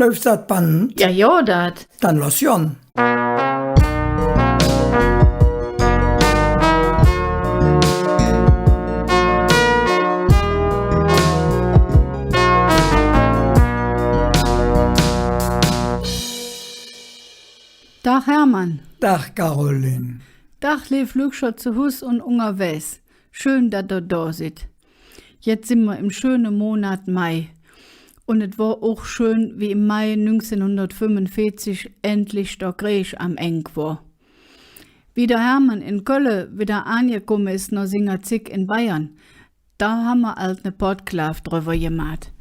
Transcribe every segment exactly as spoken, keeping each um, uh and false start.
Läuf dat Band? Jo, jo, dat. Dann loss gonn. Dag, Hermann. Dag, Caroline. Dag, leev Lückcher zo Hus un ungerwägs. Schön, dat ehr do sid. Jetz sin mer em schöne Monat Mai. Un et wor och schön, wie em Mai nüngzehnhundertfünfunveezig endlich der Kreeg am Eng wor. Wie der Hermann en Kölle widder aangekumme es noh singer Zigg en Bayern, do han mer ald ne Podklaaf drüvver gemaht.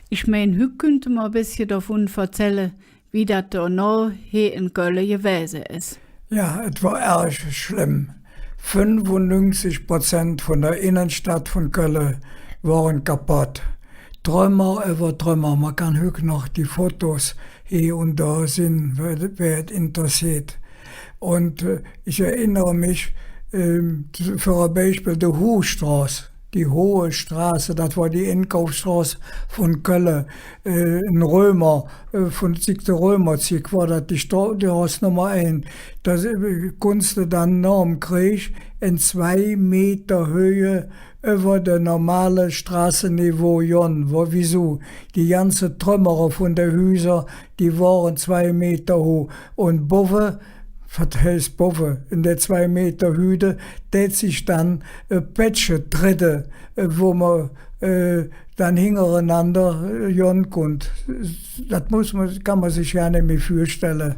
Ich mein, hügg künnte mer e bessche dovun verzälle, wie dat do noh hee en Kölle gewäse es. Jo, et wor ärg schlemm. Fünfunnüngzig Prozent vun der Innenstadt vun Kölle wore kapodd. Trümmer üvver Trümmer. Mer kann hügg noch die Fotos hee un do sinn, wä, wä et interesseet. Un, äh, ich erinnere mich, ähm, för e Beispill, de Huhstroß, die Hohe Straße, dat wor die Enkaufsstroß vun Kölle, äh, en Römer, äh, vun Zigg, de Römerzigg wor dat die Stro-, die Hausnummer ein. Do, äh, kunnts de dann nohm Kreeg en zwei Meter Höhe üvver de normale Straßeniveau gonn, wo, wiesu? Die ganze Trümmere vun de Hüser, die wore zwei Meter huh. Un bovve, wat heiß bovve, en de zwei Meter Hüh, dät sich dann, äh, Pättche tredde, äh, wo mer, äh, dann hingerenander, äh, gonn kunnt. Dat muss mer, kann mer sich jo nit mih vürstelle,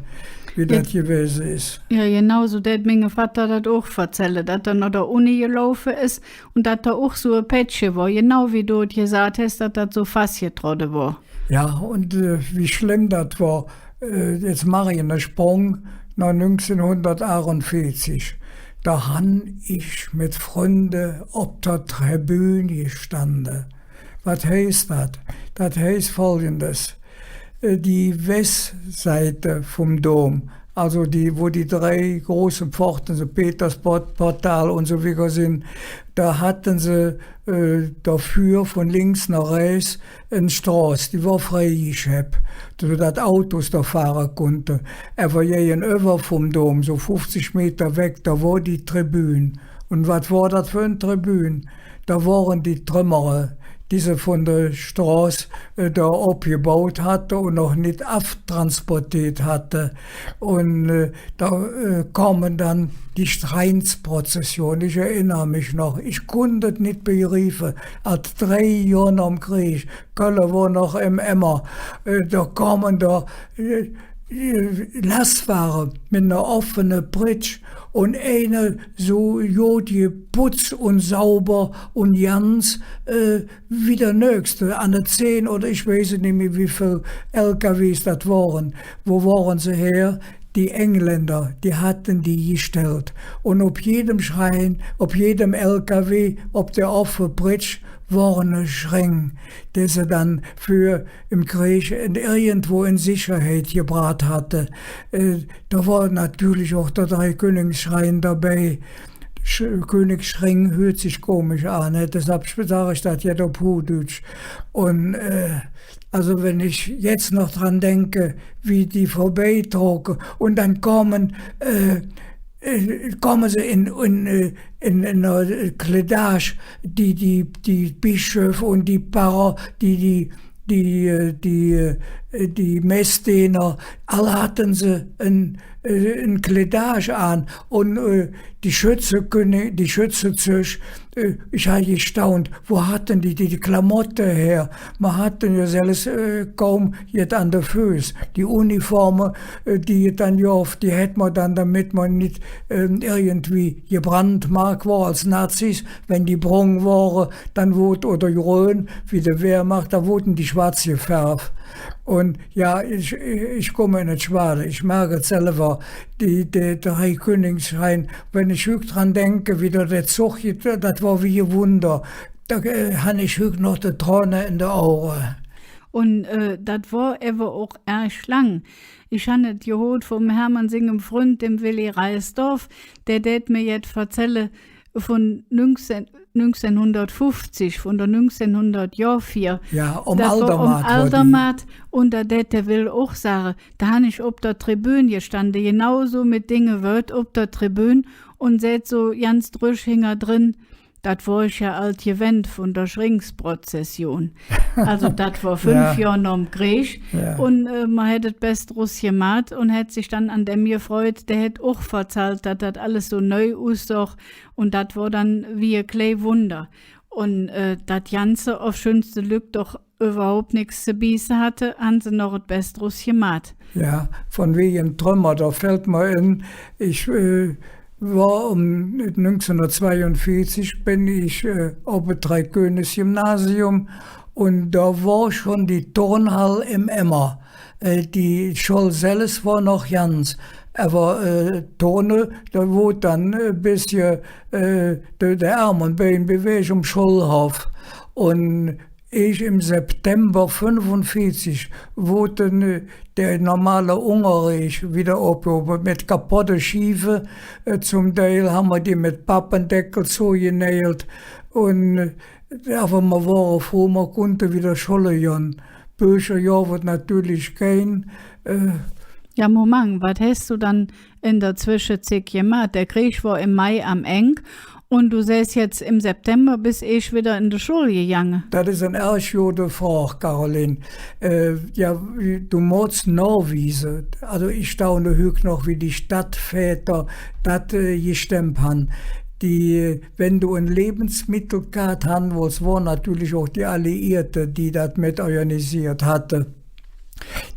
wie dat gewäse es. Jo, genau su dät minge Vatter dat och verzälle, dat hä noh der Uni gelaufe es un dat do och su e Pättche wor, genau wie do et gesaht häs, dat dat su fassgetrodde wor. Jo, un, äh, wie schlemm dat wor, äh, jetz maach ich ene Sprung noh nüngzehnhundertaachunveezig. Do han ich met Fründe op der Tribün gestande. Wat heiß dat? Dat heiß Folgendes. Äh, die Westseite vum Dom, alsu die, wo die drei große Pforte, su Petersport-, Portal un su wigger sin, do hatte se, äh, doför vun links noh rähts en Stroß, die wor freigeschepp, su dat Autos do fahre kunnte. Ävver gägenüvver vum Dom, su fuffzig Meter weg, do wor die Tribün. Un wat wor dat för en Tribün? Do wore die Trümmere, die se vun der Stroß, äh, do opgebaut hatte un noch nit avtransporteet hatte. Un, äh, do, äh, kome dann die Schreinsprozession. Ich erinnere mich noch, ich kunnt et nit begriefe, als drei Johr nohm Kreeg, Kölle wor noch em Emmer, äh, do kome do, äh, Lastwage met ener offene Pritsch un eine su god geputz un sauber un ganz, äh, wie der nächste, an de zehn oder ich weiß et nit mih, wie vill L K Ws dat wore. Wo wore se her? Die Engländer, die hatte die gestellt. Un op jedem Schrein, op jedem L K W, op der offe Pritsch, wore Schräng, die se dann för em Kreeg en irgendwo en Sicherheit gebraht hatte. Äh, do wor natörlich och der Dreikönigsschrein dobei. Sch-, Königsschräng hürt sich komisch aan, ne? Deshalb sp-, sag ich dat jetz op Huhdütsch. Un, äh, alsu, wann ich jetz noch dran denke, wie die vörbeitrocke un dann kome, äh, äh, kome se en, en, äh, en, en, äh, Kleidage, die, die, die Bischöf un die Parre, die, die, die, äh, die, äh, die Messdeener, all hatte se en, äh, en Kleidage aan. Un, äh, die Schötzekönig, die Schötzezög, äh, ich han gestaunt, wo hatte die, die, die Klamotte her? Mer hatte jo selvs, äh, kaum jet an de Föß. Die Uniforme, äh, die et dann gov, die hät mer dann, domet mer nit, ähm, irgendwie gebrandmark wor als Nazis, wann die brung wore, dann woodt, oder grön, wie de Wehrmacht, do woodte die schwatz gefärv. Un jo, ich, ich kumme en et Schwade. Ich merke et selver, die, de Dreikönigsschrein, wann ich hügg dran denke, wie do der Zog geiht, dat wor wie e Wunder. Do, äh, han ich hügg noch de Trone en de Auge. Un, äh, dat wor ävver och ärg lang. Ich han et gehoot vum Hermann singem Fründ, dem Willi Reisdorf, dä dät mer jet verzälle, vun nüngzehn, nüngzehnhundertfuffzig, vun der nüngzehnhundert Johr Fier. Jo, om Aldermaat wor die. Aldermaat, un do dät der Will och sage, do han ich op der Tribün gestande, genau su met dinge Wööd op der Tribün un säht su ganz drüg hinger dren, dat wor ich jo ald gewennt vun der Schringsprozession. Also, dat wor fünf Johr nohm Kreeg. Jo. Un, äh, mer hät et Bess drus gemaht un hät sich dann an däm gefreut, dä hät och verzallt, dat dat alles su neu ussoch. Un dat wor dann wie e klei Wunder. Un, äh, dat Ganze, ovschüns de Lück doch üvverhaup nix ze bieße hatte, han se noch et Bess drus gemaht. Jo, vun wäge Trümmer, do fällt mer en, ich, äh, wor öm nüngzehnhundertzweiunveezig ben ich, äh, op et Dreikönigsgymnasium un do wor schon die Turnhall em Emmer. Äh, die Schull selvs wor noch ganz, ävver, äh, Turne, do woodt dann, äh, bessche, äh, de, de Ärm un Bein bewäg om Schullhoff. Un eesch em September fünfunveezig woodt dann, äh, der normale Ungerreech widder opgehovve, met kapodde Schiev. Äh, zom Deil han mer die met Pappedeckel zogenählt. Un, äh, ävver mer wore fruh, mer kunnte widder Schull gonn. Böcher gov et natörlich kein. Äh, Jo, Moment, wat häs do dann en der Zweschezigg gemaht? Der Kreeg wor em Mai am Engk un do sähs jetz, em September bes eesch widder en de Schull gegange. Dat es en ärg gode Frog, Caroline. Äh, jo, do moots nohwiese. Also ich staune hügg noch, wie die Stadtvätter dat, äh, gestemmp han. Die, wann do en Lebensmittelkaat han wolls, wore natörlich och die Alliierte, die dat met organisiert hatte.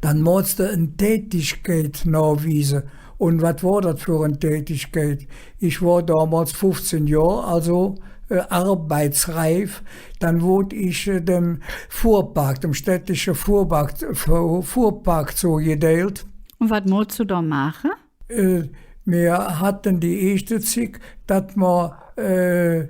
Dann moots de en Tätigkeit nohwiese. Un wat wor dat för en Tätigkeit? Ich wor domols fuffzehn Johr, also, äh, arbeitsreif. Dann woodt ich, äh, dem Fuhrpark, dem städtische Fuhrpark, Fuhr-, Fuhrpark zogedeilt. Un wat moots do do maache? Äh, mer hatte die eeschte Zigg, dat mer, äh,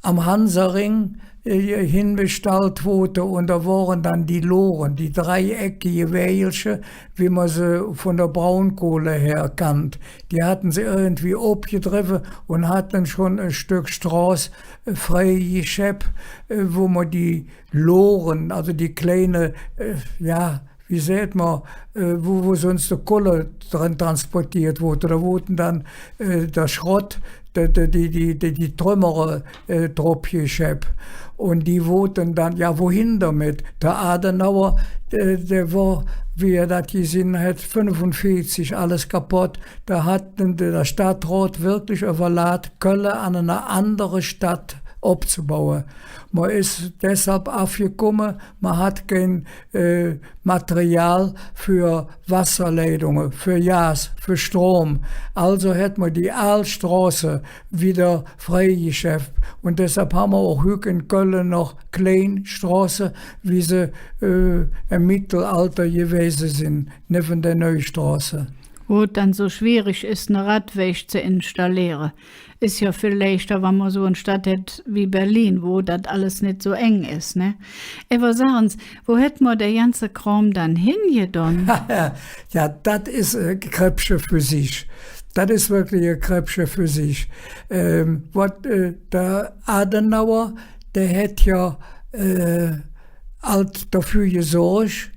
am Hansaring, äh, hinbestallt woodte, un do wore dann die Lore, die dreieckige Wägelcher, wie mer se vun der Braunkohle her kannt. Die hatte se irgendwie opgedrevve un hatte schon e Stöck Stroß, äh, freigeschepp, äh, wo mer die Lore, also die kleine, äh, jo, wie säht mer, äh, wo, wo söns de Kolle dren transporteet woodt, do woodte dann, äh, der Schrott, de, de, die, die, die, die Trümmere, äh, drop geschepp. Un die woodte dann, jo, wohin domet? Der Adenauer, äh, dä wor, wie hä dat gesinn hät, fünfunveezig, alles kapodd. Do hät der Stadtrod wirklich üvverlaht, Kölle an en andere Stadt opzebaue. Mer es deshalv avgekumme, mer hatt kein, äh, Material för Wasserleidunge, för Gas, för Strom. Also hät mer die aal Stroße widder freigeschepp. Un deshalv han mer och hügg en Kölle noch klein Stroße, wie se, äh, em Meddelalder gewäse sin, nevven der Neu Stroße. Wo et dann su schwierig es, ne Radwäg ze installiere. Es jo vill leichter, wann mer su en Stadt hät wie Berlin, wo dat alles nit su eng es, ne? Ävver sag ens, wo hät mer der ganze Krom dann hingedon? Jo, dat es e Kräbbche för sich. Dat es wirklich e Kräbbche för sich. Ähm, wat, äh, der Adenauer, dä hät jo, äh, ald doför gesorg,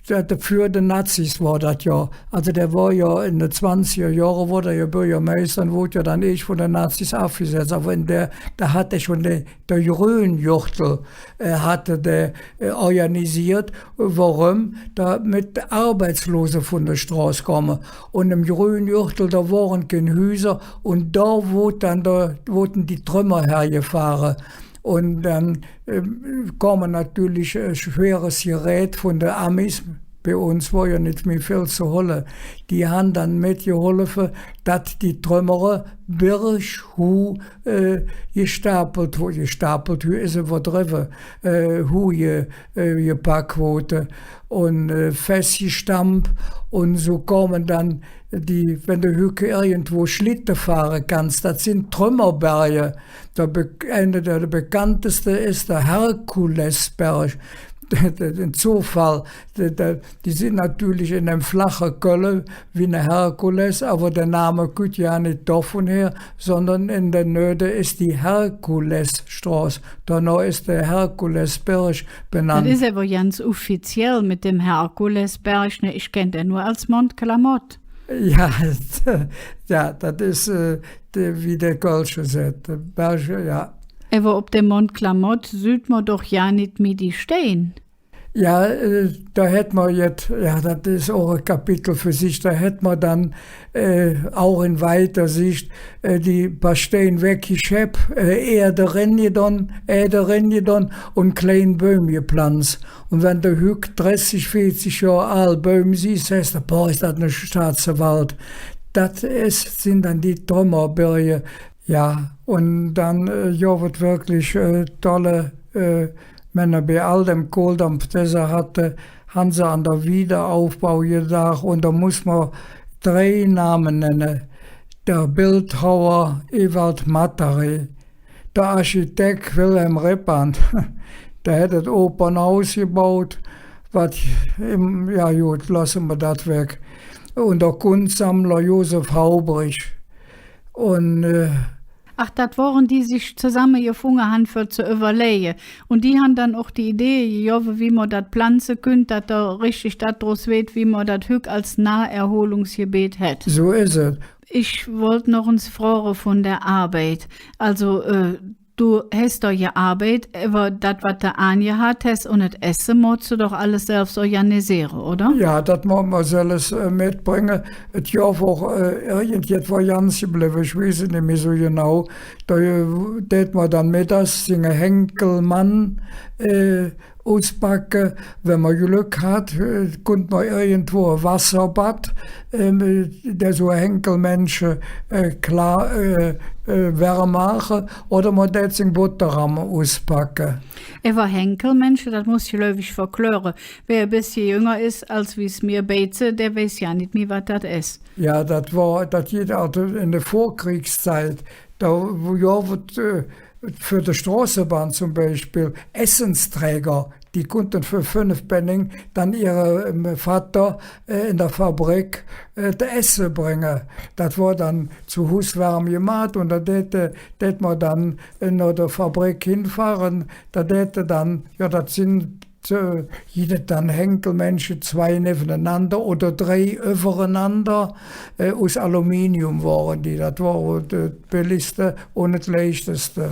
dat, för de Nazis wor dat jo. Also dä wor jo en de zwanziger Johre, wor dä jo Bürgermeister un woodt jo dann eesch vun de Nazis avgesetz. Ävver en der, do hatt hä schon de, der Gröngürtel, äh, hatt hä, äh, organisiert, woröm, domet Arbeitslose vun der Stroß kumme. Un em Gröngürtel, do wore kein Hüser un do woodt dann der, woodte die Trümmer hergefahre. Un dann, ähm, kome natörlich, äh, schweres Gerät vun de Amis. Bei uns wor jo nit mih vill ze holle. Die han dann metgeholfe, dat die Trümmere berghuh, äh, gestapelt wo-, gestapelt, hüh es üvverdrevve, äh, huh ge-, äh, gepack woodte un, äh, festgestamp. Un su kome dann die, wann de hügg irgendwo Schlitte fahre kanns, dat sin Trümmerberge. Der be-, einer der, der bekannteste es der Herkulesberg. der, der, der Zofall, der, der, die sin natörlich en däm flache Kölle wie ene Herkules, ävver der Name kütt jo nit dovun her, sondern en der Nöhde es die Herkulesstroß. Donoh es der Herkulesberg benannt. Dat es ävver ganz offiziell met däm Herkulesberg, ne? Ich kenn dä nor als Mont Klamott. Jo, jo, dat es, äh, der, wie der Kölsche säht, der Berg, jo. Ävver op däm Mont Klamott süht mer doch jo nit mih die Stein. Jo, äh, do hät mer jet, jo, dat es och e Kapitel för sich, do hät mer dann, äh, och en weiter Sich, äh, die paar Stein weggeschepp, äh, Ääd erengedon, Ääd erengedon un klein Bäum geplanz. Un wann do hügg dressig, veezig Johr ahl Bäum sühs, sähs do: „Boah, es dat ene staatse Wald.“ Dat es, sin dann die Trümmerberge. Jo, un dann, äh, jo, wor wirklich, äh, tolle, äh, Männer bei all däm Kohldamp, dä se hatte, han se an der Wiederaufbau gedaach, un do muss mer drei Name nenne. Der Bildhauer Ewald Mataré, der Architekt Wilhelm Reppand, dä hät et Opernhaus gebaut, wat em, jo god, looße mer dat weg. Un der Kunstsammler Josef Haubrich. Un, äh, Ach, dat wore die, die sich zesammegefunge han, för ze üvverläge. Un die han dann och die Idee gegovve, wie mer dat planze künnt, dat do richtig dat drus weed, wie mer dat hügg als Naherholungsgebiet hät. Su es et. Ich wollt noch ens froge vun der Arbeid. Alsu, äh, do häs do gearbeidt, ävver dat, wat do aangehatt häs un et Esse, moots do doch alles selvs organisiere, oder? Jo, dat moot mer selvs, äh, metbränge. Et gov och, äh, irgendjet wor ganz geblevve, ich weiß et nit mih su genau. Do, äh, dät mer dann meddags singe Henkelmann, äh, uspacke. Wann mer Glöck hatt, äh, kunnt mer irgendwo e Wasserbad, ähm, äh, der su Henkelmännche, äh, klar, äh, äh, wärm maache, oder mer dät sing Botteram uspacke. Ävver Henkelmännche, dat muss ich, gläuv ich, verkläre. Wä e bessche jünger es als wie mir beidse, dä weiß jo nit mih, wat dat es. Jo, dat wor, dat gitt alsu en der Vorkriegszigg, do, wo, jo, wo, äh, för de Stroßebahn zom Beispill Essensträger, die kunnte för fünf Penning dann ehrem, ähm, Vatter, äh, en der Fabrik, äh, et Esse bränge. Dat wor dann zo Hus wärm gemaht un do dät, äh, dät mer dann, äh, noh der Fabrik hinfahre. Do dät dann, jo, dat sin äh, gitt et dann Henkelmännche, zwei nevvenenander oder drei üvverenander, äh, us Aluminium wore die. Dat wor et, äh, billigste un et leichteste.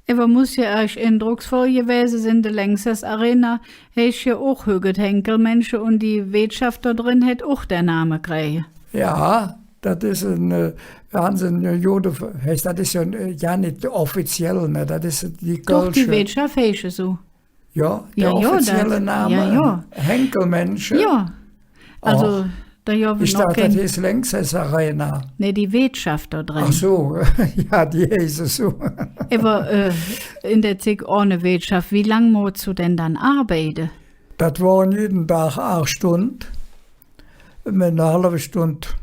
Ävver muss jo ärg endrocksvoll gewäse sin, de Lanxess Arena heiß jo och hügg et Henkelmännche un die Weetschaff do dren hät och der Name kräge. Jo, dat es en, äh, Wahnsinn, äh, jo, dat es jo, äh, jo nit offiziell, ne? Dat es die Doch, die Kölsche Weetschaff heiß su. Jo, der offizielle Name? Jo, jo. Henkelmännche? Jo. Alsu, do gov et noch kein. Ich daach, dat heiß Lanxess Arena. Nä, die Weetschaff do dren. Ach su, jo, die heiß su. Ävver, äh, en der Zigg ohne Weetschaff, wie lang moots do dann do arbeide? Dat wore jeden Dag aach Stund, met ener halve Stund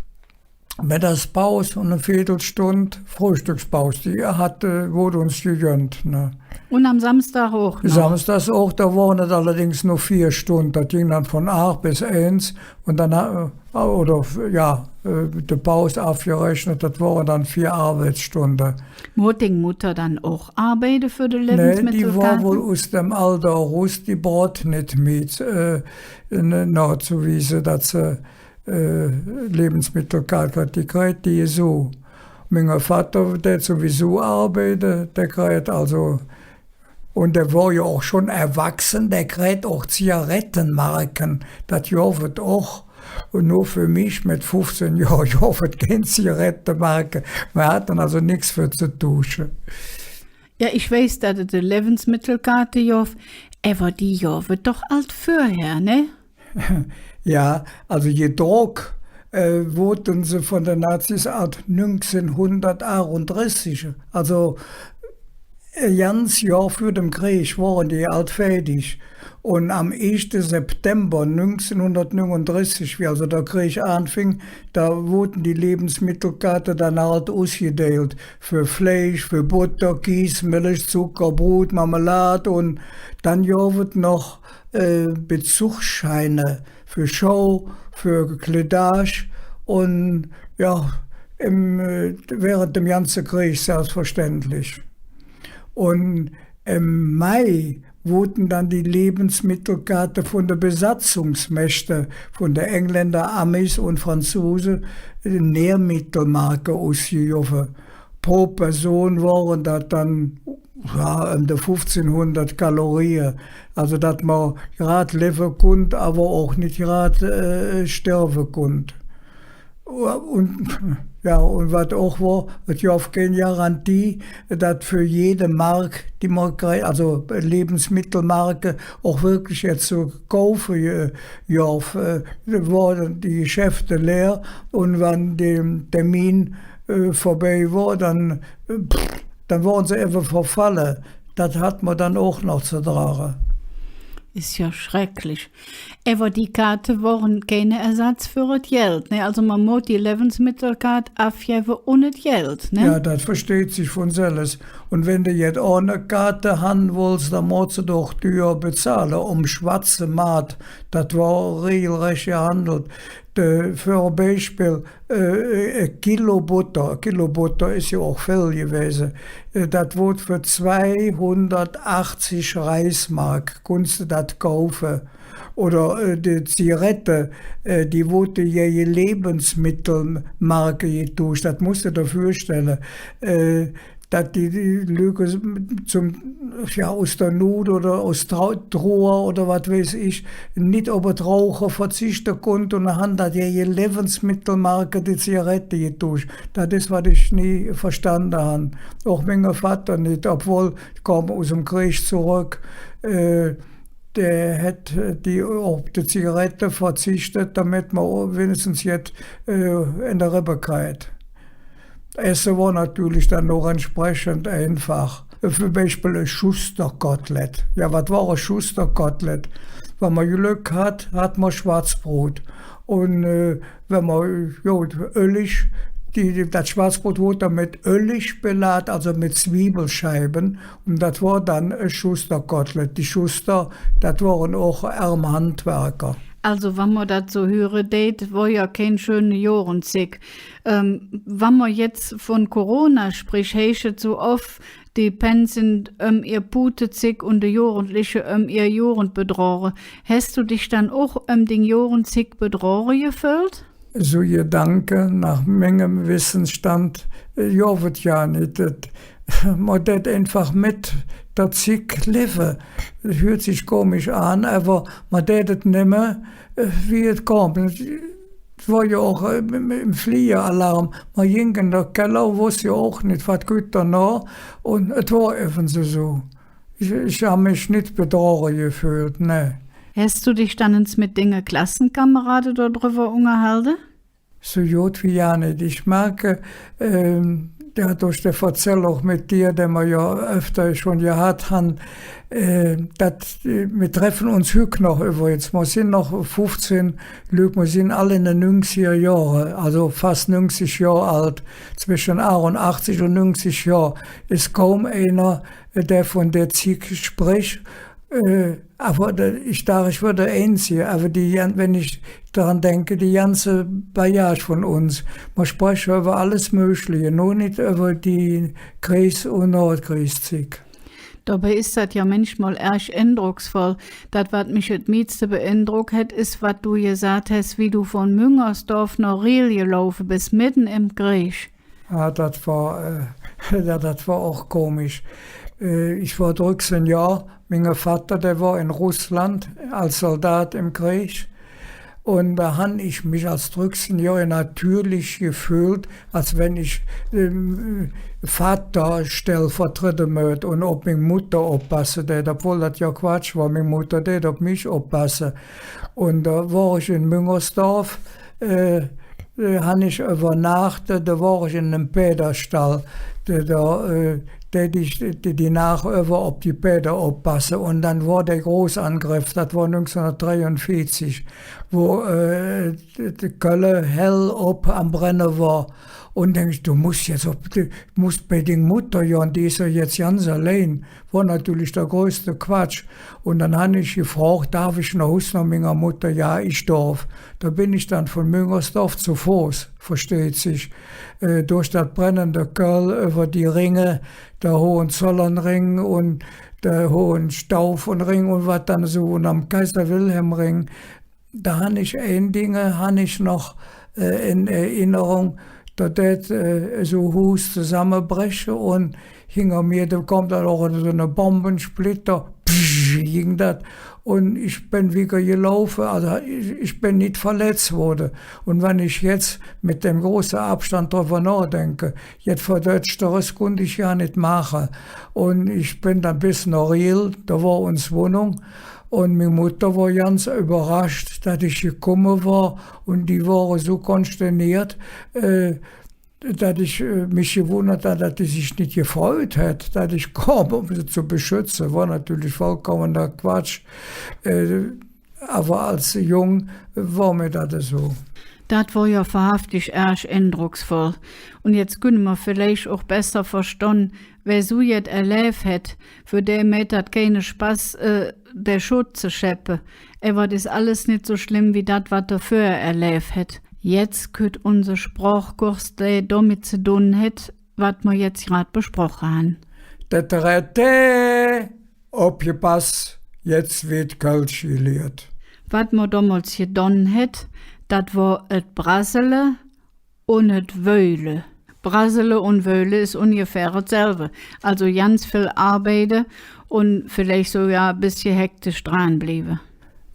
Meddagspaus un en Veedelstund Fröhstöckspaus, die hät, äh, woodt uns gegönnt, ne? Un am Samsdag och noch? Samsdags och, do wore et allerdings nor veer Stund. Dat ging dann vun aach bes eins un dann, äh, oder, jo, äh, de Paus avgerechnet, dat wore dann veer Arbeitsstunde. Moot ding Mutter dann och arbeide för de Lebensmittelkaat? Nä, die wor wall us dem Alder erus, die bruch nit mih, äh, n-, nohzewiese, dat se äh, Lebensmittelkaat, die kräht die su. Minge Vatter, dä dät suwiesu arbeide, dä kräht alsu, un dä wor jo och schon erwachse, dä kräht och Zigarettemarke, dat gov et och. Un nor för mich met fuffzehn Johr gov et kein Zigarettemarke. Mer hatte alsu nix för ze tuusche. Jo, ich weiß, dat et de Lebensmittelkaate gov, ävver die gov et doch ald vörher, ne? Jo, alsu gedrock, äh, woodte se vun de Nazis ald nüngzehnhundertaachundressig. Alsu, E ganz Johr vür dem Kreeg wore die ald fäädig. Un am eeschte September nüngzehnhundertnüngunddressig, wie also der Kreeg aanfing, do woodte die Lebensmittelkaate dann ald usgedeilt. För Fleisch, för Botter, Kis, Milch, Zucker, Brud, Marmelad. Un dann gov et noch, äh, Bezuchsscheine för Schoh, för Kleidage un, jo, em, äh, während dem ganze Kreeg selbstverständlich. Un em Mai woodte dann die Lebensmittelkaate vun de Besatzungsmächte, vun de Engländer, Amis un Franzuse, en Nährmittelmarke usgegovve. Pro Person wore dat dann, jo, öm de fuffzehnhundert Kalorie. Also, dat mer grad levve kunnt, ävver och nit grad, äh, sterve kunnt. Un, jo, un wat och wor, et gov kein Garantie, dat för jede Mark, die mer krigg, also Lebensmittelmarke, och wirklich jet ze kaufe, äh, gov, äh, wore die Geschäfte leer. Un wann der Termin, äh, vörbei wor, dann, äh, pff, dann wore se evve verfalle. Dat hatt mer dann och noch ze drage. Es jo schrecklich. Ävver die Kaate wore keine Ersatz för et Geld, ne? Also mer moot die Lebensmittelkaat avgevve un et Geld, ne? Jo, dat versteiht sich vun selvs. Un wann de jet ohne Kaate han wolls, dann moots de doch düür bezahle. Om schwatze Maat, dat wor regelrääch gehandelt. De, för e Beispill, äh, e Kilo Botter, Kilo Botter es jo och vill gewäse, äh, dat woodt för zweihundertachtzig Reichsmark, kunnts de dat kaufe. Oder, äh, de Zigarette, äh, die woodte jo gäge Lebensmittelmarke getuusch, dat muss de der vürstelle. Äh, dat die, die Lück zom, jo, us der Nud oder us Trau-, Truer oder wat weiß ich, nit op et Rauche verzichte kunnt un han dat gäge Lebensmittelmarke die Zigarette getuusch. Dat es, wat ich nie verstande han. Och minge Vatter nit, obwohl, kom us dem Kreeg zoröck, äh, dä hät, äh, die op de Zigarette verzichtet, domet mer winnigstens jet, äh, en de Revve krigg. Esse wor natörlich dann och entsprechend einfach. För Beispill e Schusterkotelett. Jo, wat wor e Schusterkotelett? Wann mer Glöck hatt, hatt mer Schwatzbrud. Un, äh, wann mer, jo, Öllig, die, die, dat Schwatzbrud woodt dann met Öllig belaht, also met Zwiebelscheibe. Un dat wor dann e Schusterkotelett. Die Schuster, dat wore och ärm Handwerker. Also, wann mer dat su höre deit, wor jo kein schöne Johrenzigg. Ähm, wann mer jetz vun Corona sprich, heiß et su off, de Pänz sin öm ehr Putezigg un de Jugendliche öm ehr Jugend bedroge. Häs do dich dann och öm ding Jugendzigg bedroge geföhlt? Su Gedanke, noh mingem Wissensstand, äh, gov et jo nit. Et, mer dät einfach met der Zigg levve. Hürt sich komisch aan, ävver mer dät et nemme, äh, wie et kütt. Et wor jo och, äh, em, em Fliegeralarm. Mer ging en der Keller, woss jo och nit, wat kütt donoh. Un et wor evvens esu. Ich, ich han mich nit bedroge geföhlt, ne. Häs do dich dann ens met dinge Klassenkamerade dodrüvver ungerhalde? Su god wie jo nit. Ich merke, ähm, jo, durch der Verzäll och met dir, dä mer jo öfter schon gehatt han, äh, dat, äh, mer treffe uns hügg noch üvvrigens. Mer sin noch fuffzehn Lück, mer sin all en de nüngziger Johre, also fass nüngzig Johr ald, zwesche aachunachzig un nüngzig Johr. Es kaum einer, äh, dä vun der Zigg sprich, äh, ävver do, ich daach, ich wör der Einzige, ävver die gan-, wann ich dran denke, die ganze Bagage vun uns, mer spreche üvver alles Mögliche, nor nit üvver die Kreegs- un Nohkreegszigg. Dobei es dat jo mänchmol ärg endrucksvoll. Dat, wat mich et mieste beendruck hät, es, wat do gesaht häs, wie do vun Müngersdorf noh Riehl gelaufe bes, medden em Kreeg. Jo, dat wor, äh, jo, dat wor och komisch. Äh, ich wor drücksehn Johr, minge Vatter, dä wor en Russland als Soldat em Kreeg. Un do han ich mich als drücksehn Johr natörlich geföhlt, als wann ich, ähm, Vatter stellvertrede mööt un op ming Mutter oppasse dät. Obwohl dat jo Quatsch wor, ming Mutter dät op mich oppasse. Un do wor ich en Müngersdorf, äh, äh, han ich üvvernaach, do wor ich en nem Päädestall. Do, do, äh, dät ich die, die Naach üvver op die Pääd oppasse. Un dann wor der Großangriff, dat wor nüngzehnhundertdreiunveezig, wo, äh, de, de Kölle hell op am Brenne wor. Un denk ich, do muss jetz op, do muss bei ding Mutter gonn, die es jo jetz ganz allein. Wor natörlich der größte Quatsch. Un dann han ich gefrog, darf ich noh Hus noh minger Mutter? Jo, ich dorf. Do ben ich dann vun Müngersdorf zo Foß, versteiht sich, äh, durch dat brennende Kölle, üvver die Ringe, der Hohenzollernring un der Hohenstauffenring un wat dann su, un am Kaiser-Wilhelm-Ring, do han ich ein Dinge, han ich noch, äh, en Erinnerung, do dät, äh, su e Hus zosammebreche un hinger mir, do kom dann och su ne Bombensplitter, psch, ging dat. Un ich ben wigger gelaufe, alsu ich, ich ben nit verletz woode. Un wann ich jetz met däm große Avstand drüvver nohdenke, jet Verdötschteres kunnt ich jo nit maache. Un ich ben dann bes noh Riehl, do wor uns Wonnung. Un ming Mutter wor ganz üvverrasch, dat ich gekumme wor. Un die wor su konsterniert, äh, dat ich, äh, mich gewundert han, dat die sich nit gefreut hät, dat ich kom, öm se zo beschötze. Wor natörlich vollkommener Quatsch. Äh, ävver als Jung wor mir dat esu. Dat wor jo wahrhaftig ärg endrocksvoll. Un jetz künne mer villeich och besser verstonn, wä su jet erläv hät, för dä mäht dat keine Spass, äh, der Schutt ze scheppe. Ävver et es alles nit su schlemm wie dat, wat dä vörher erläv hät. Jetz kütt unse Sprochkurs, dä domet ze dun hät, wat mer jetz grad besproche han. Der Traité, opgepass, jetz weed Kölsch geliert. Wat mer domols gedon hät, dat wor et Brassele un et Wöhle. Brassele un Wöhle es ungefähr etselve. Alsu ganz vill arbeide un villeich sugar e bessche hektisch dranblieve.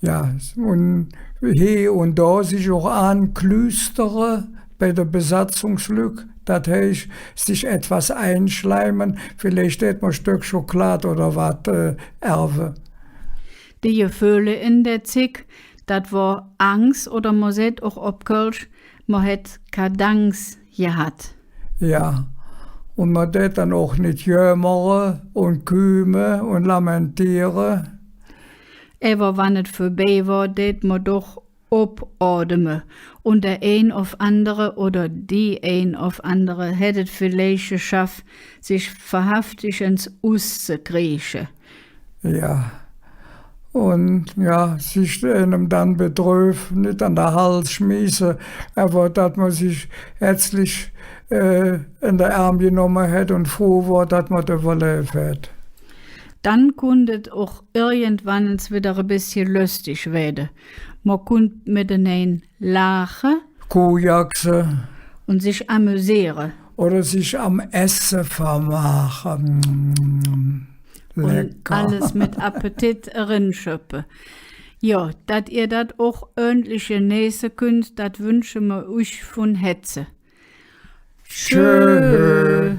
Jo, un hee un do sich och aanklüstere bei de Besatzungslück, dat heiß, sich etwas einschleimen, villeich dät mer e Stöck Schokolad oder wat, äh, erve. Die Geföhle en der Zigg, dat wor Angs, oder mer säht och op Kölsch, mer hät Kadangs gehat. Jo, un mer dät dann och nit jömere un küüme un lamentiere. Ävver wann et vörbei wor, dät mer doch opodeme. Un der ein ov andere oder die ein ov andere hät et villeich geschaff, sich wahrhaftig ens uszekrieche. Jo. Un jo, sich einem dann bedröv nit an der Hals schmieße, ävver dat mer sich hätzlich, äh, en der Ärm genomme hät un fruh wor, dat mer et üvverläv hät. Dann kunnt et och irgendwann ens widder e bessche löstig weede. Mer kunnt metenein laache. Kuhjaxe. Un sich amüsiere. Oder sich am Esse vermaache. Mm, lecker. Un alles met Appetit erenschöppe. Jo, dat ehr dat och ööntlich geneeße künnt, dat wünsche mer üch vun Hätze. Tschö. Tschö.